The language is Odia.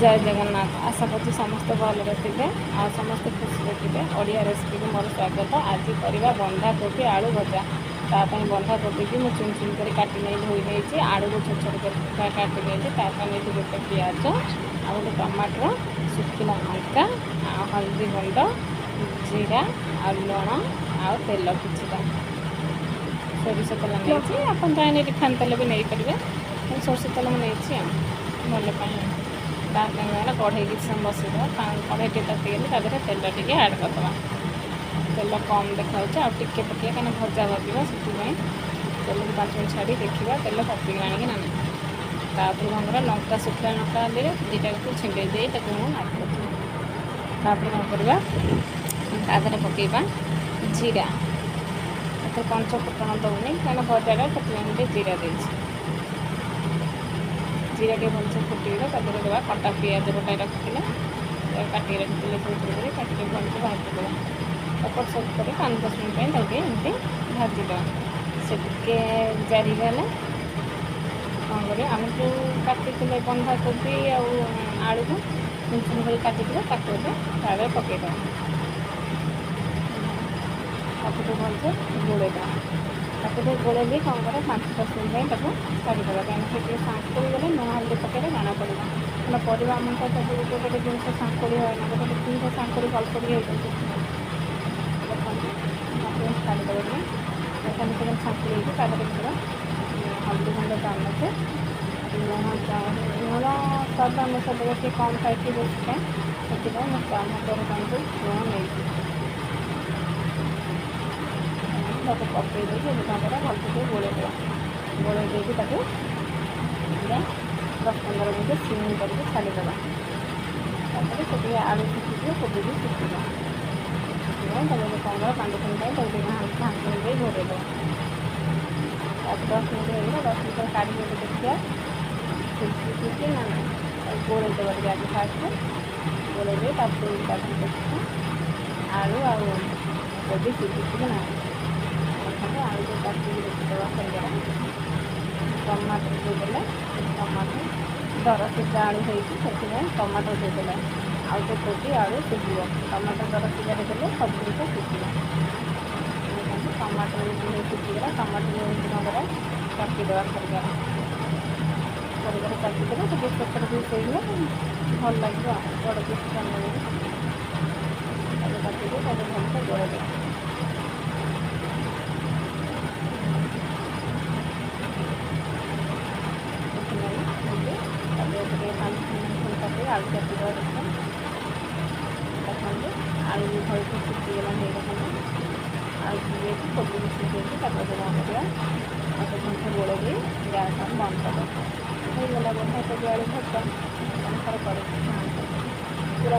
ଜୟ ଜଗନ୍ନାଥ। ଆଶା କରୁଛି ସମସ୍ତେ ଭଲରେ ଥିବେ ଆଉ ସମସ୍ତେ ଖୁସିରେ ଥିବେ। ଓଡ଼ିଆ ରେସିପିକୁ ମୋର ସ୍ୱାଗତ। ଆଜି କରିବା ବନ୍ଧାକୋବି ଆଳୁ ଭଜା। ତା ପାଇଁ ବନ୍ଧାକୋବିକି ମୁଁ ଚୁନ ଚୁନ କରି କାଟି ନେଇ ଧୋଇ ନେଇଛି। ଆଳୁକୁ ଛୋଟ ଛୋଟ କରି କାଟି ନେଇଛି। ତା ପାଇଁ ନେଇଛି ଗୋଟେ ପିଆଜ ଆଉ ଗୋଟେ ଟମାଟର, ଶୁଖିଲା ଲଙ୍କା ଆଉ ହଳଦୀ ଗୁଣ୍ଡ, ଜିରା ଆଉ ଲୁଣ ଆଉ ତେଲ। କିଛିଟା ସୋରିଷ ତେଲ ନେଇଛି। ଆପଣ ଚାହିଁଲେ ରିଫାଇନ୍ ତେଲ ବି ନେଇପାରିବେ। ସୋରିଷ ତେଲ ମୁଁ ନେଇଛି ଆଉ ଭଲ ପାଇଁ। ତା ପାଇଁ ହେଲା କଢ଼େଇ କିଛି ସମୟ ବସେଇଦେବା। କଢ଼େଇ ଟିକେ ତାତିଗଲେ ତା ଦେହରେ ତେଲ ଟିକେ ଆଡ଼୍ କରିଦେବା। ତେଲ କମ୍ ଦେଖାଯାଉଛି, ଆଉ ଟିକେ ପକାଇବା, କାହିଁକିନା ଭଜା ଭାଜିବା। ସେଥିପାଇଁ ତେଲକୁ 5 ମିନିଟ୍ ଛାଡ଼ି ଦେଖିବା ତେଲ ତାତିଗଲାଣି କି ନା ନାହିଁ। ତାପରେ କ'ଣ କରିବା? ଲଙ୍କା, ଶୁଖିଲା ଲଙ୍କା ଦେଲେ ଦୁଇଟାକୁ ଛିଣ୍ଡେଇ ଦେଇ ତାକୁ ମୁଁ ଆଡ଼୍ କରୁଛି। ତାପରେ କ'ଣ କରିବା? ତା ଦେହରେ ପକାଇବା ଜିରା। ଏଥିରେ ପଞ୍ଚ ଫୁଟଣ ଦେଉନି, କାହିଁକିନା ଭଜାଟା, ସେଥିପାଇଁ ମୁଁ ଟିକେ ଜିରା ଦେଇଛି। ଜିରା ଟିକେ ଭଲସେ ଫୁଟିଗଲେ ତା ଦେହରେ ଦେବା କଟା ପିଆଜ। ଗୋଟାଏ ରଖିଥିଲେ, କାଟିକି ରଖିଥିଲେ, ଛୋଟ ଛୋଟ କରି କାଟିକି ଭଲସେ ଭାଜିଦେବା। ଏପଟ ସେପଟ କରି 5-10 ମିନିଟ୍ ପାଇଁ ତାକୁ ଟିକେ ଏମିତି ଭାଜିଦେବା। ସେ ଟିକେ ଜାରିଗଲେ କ'ଣ କରିବା? ଆମେ ଯେଉଁ କାଟିଥିଲେ ବନ୍ଧାକୋବି ଆଉ ଆଳୁକୁ ଚୁନ ଚୁନ କରି କାଟିଥିଲେ, ତାକୁ ଏବେ ତା ଦେହରେ ପକାଇଦେବା। ତାକୁ ଟିକେ ଭଲସେ ଗୋଳେଇଦେବା। ତାକୁ ଟିକେ ଗୋଳେଇ ଦେଇ କ'ଣ କରିବା? 5-10 ମିନିଟ୍ ପାଇଁ ତାକୁ ଛାଡ଼ିଦେବା, କାହିଁକିନା ସେ ଟିକେ ସାଙ୍କୁଳି ଗଲେ ଲୁଣ ହଳଦୀ ପକାଇଲେ ଜଣାପଡ଼ିବ। କାରଣ ପରିବା ଆମର ତ ସବୁ ଗୋଟେ ଗୋଟେ ଜିନିଷ ସାଙ୍କୁଳି ହୁଏ ନା, ଗୋଟେ ଗୋଟେ ଜିନିଷ ସାଙ୍କୁଳି ଅଳ୍ପ ଟିକେ ହେଇଯାଉଛି। ଦେଖନ୍ତୁ, ତାକୁ ଛାଡ଼ିଦେବା ଟିକେ। ଦେଖନ୍ତୁ, ସେ ସାଙ୍କୁଳି ହେଇଛି। ତା ଦେହରେ ପୁରା ହଳଦୀ ଗୁଣ୍ଡ ଚାମଚ, ଲୁଣ, ଲୁଣ ସ୍ୱାଦ ଅନୁସାରେ ଦେବେ। ଟିକେ କମ୍ ଖାଏ କି ବେଶୀ ଖାଏ, ସେଥିପାଇଁ ମୁଁ ଚାମଚ ଚାମଚ ଲୁଣ ନେଇଛି। ତାକୁ ପକାଇ ଦେଇକି ଏବେ କ'ଣ କରିବା? ଭଲସେ ଟିକେ ଗୋଳେଇ ଦେବା। ଗୋଳେଇ ଦେଇକି ତାକୁ ପୁରା 10-15 ମିନିଟ୍ ସିମ୍ କରିକି ଛାଡ଼ିଦେବା। ତାପରେ ସେ ଟିକେ ଆଳୁ ସିଝିଯିବ, କୋବି ବି ସିଝିବ। ସେଥିପାଇଁ ତାକୁ ଏବେ କ'ଣ କରିବା? 5-10 ମିନିଟ୍ ପାଇଁ ତାକୁ ଟିକେ ଢାଙ୍କୁଣୀ ଦେଇ ଘୋଡ଼େଇ ଦେବା। ତାପରେ 10 ମିନିଟ୍ ହେଇଗଲା। 10 ମିନିଟ୍ ପରେ କାଢ଼ିକି ଏବେ ଦେଖିବା ସିଝିଛି କି ନା ନାହିଁ। ତାକୁ ଗୋଳେଇ ଦେବା ଟିକେ ଆଗେ। ଫାଷ୍ଟ ଗୋଳେଇ ଦେଇ ତାପରେ ତାପରେ ଦେଖିବା ଆଳୁ ଆଉ କୋବି ସିଝିଛି କି ନାହିଁ। ଦେଖନ୍ତୁ, ଆଳୁ ଟିକେ କାଟିକି ଦେଖିଦେବା ଖରିକାରେ। ଟମାଟର ଦେଇଦେଲେ, ଟମାଟୋ ଦର ସିଝା ଆଳୁ ହେଇଛି, ସେଥିପାଇଁ ଟମାଟୋ ଦେଇଦେଲେ ଆଉ ତ କୋବି ଆଳୁ ସିଝିବ। ଟମାଟୋ ଦର ସିଝାରେ ଦେଲେ ସବୁ ଜିନିଷ ସିଝିବ। ଦେଖନ୍ତୁ, ଟମାଟୋ ସିଝିଗଲା। ଟମାଟୋ ଏମିତି କ'ଣ କରିବା? ଚାପିଦେବା ଖରିକାରେ। ଖରିକାରେ ଚାପିଦେଲେ ସେ ଛୋଟ ଛୋଟ ପିସ୍ ହେଇଗଲେ ଭଲ ଲାଗିବ, ଆଉ ବଡ଼ ପିସ୍ ଭଲ ଲାଗିବ। ତାକୁ କାଟିକି ତାକୁ ଭଲସେ ଗୋଳେଇ ଦେବା। ସେଥିଲାଗି ଏମିତି ତାପରେ ଟିକେ 5 ମିନିଟ୍ ପକାଇ ଆଳୁ ଚାପିଦେବା। ଦେଖିବା, ଦେଖନ୍ତୁ, ଆଳୁ ବି ଭଲସେ ସିଝିଗଲାଣି। ହେଇ ଦେଖନ୍ତୁ, ଆଳୁ ସିଝିଯାଇଛି, କୋବି ବି ସିଝିଯାଇଛି। ତାପରେ କ'ଣ କରିବା? ଆଉ ସେ ଭଲସେ ଗୋଳେଇ ଦେଇ ଗ୍ୟାସ୍ ଆମେ ବନ୍ଦ କରିଦେବା। ହେଇଗଲା ବନ୍ଧାକୋବି ଆଳୁ ଭଜା। ଥରେ କରିକି ଖାଆନ୍ତୁ ପୁରା।